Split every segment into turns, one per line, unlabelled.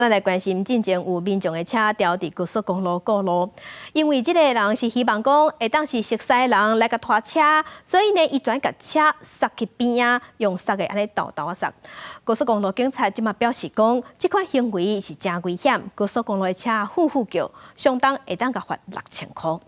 咱來關心進前有民眾的車牢佇高速公路過路，因為這個人是希望講會當是熟似的人來共拖車，所以呢，伊專共車剎去邊仔，用剎的按呢沓沓仔剎。高速公路警察這馬表示講，這款行為是誠危險，高速公路的車呼呼叫，相當會當共罰6000箍。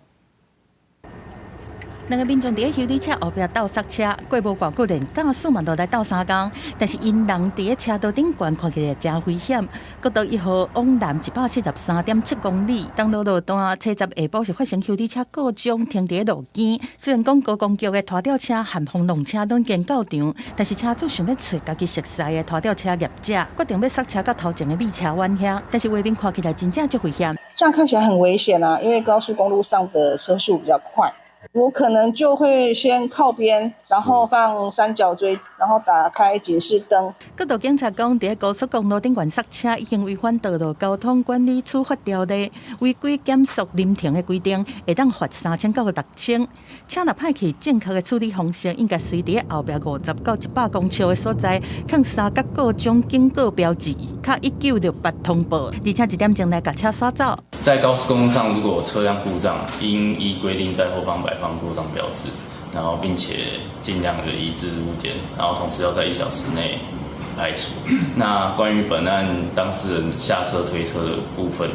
兩个民眾佇咧修理車後壁鬥剎車，過無偌久連駕駛嘛都來鬥相共，但是𪜶人佇咧車道頂懸看起來誠危險。國道1號往南143.7公里，東路路段初十下晡是發生修理車故障停佇咧路邊。雖然講高公局的拖吊車和風浪車攏經到場，但是車主想欲揣家己熟似的拖吊車業者，決定欲剎車到頭前的美車灣遐，但是畫面看起來真正足危險。
這樣看起來很危險啊，因為高速公路上的車速比較快。我可能就會先靠邊，然後放三角錐，然後打開警示燈。
國道警察講，佇高速公路頂懸剎車已經違反道路交通管理處罰條例，違規減速臨停的規定，會當罰3000到6000。車若歹去，正確的處理方式應該隨佇後壁50到100公尺的所在，囥三角故障警告標誌，敲1968通報，而且一點鐘內共車徙走。
在高速公路上，如果車輛故障，應依規定在後方擺放故障標誌，然後並且盡量的移置物件，然後同時要在1小時內排除。那關於本案當事人下車推車的部分，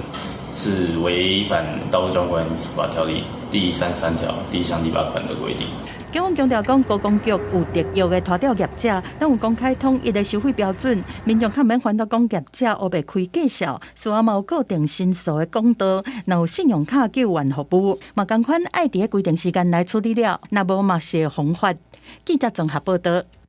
是違反道路交通管理處罰條例第33條第一項第八款的規定。
警方強調講，高公局有特約的拖吊業者，攏有公開統一的收費標準，民眾較毋免煩惱講業者烏白開價數，事後嘛有固定申訴的管道，若有信用卡救援服務，嘛仝款愛佇咧規定時間內處理了，若無嘛是會予罰。記者綜合報道。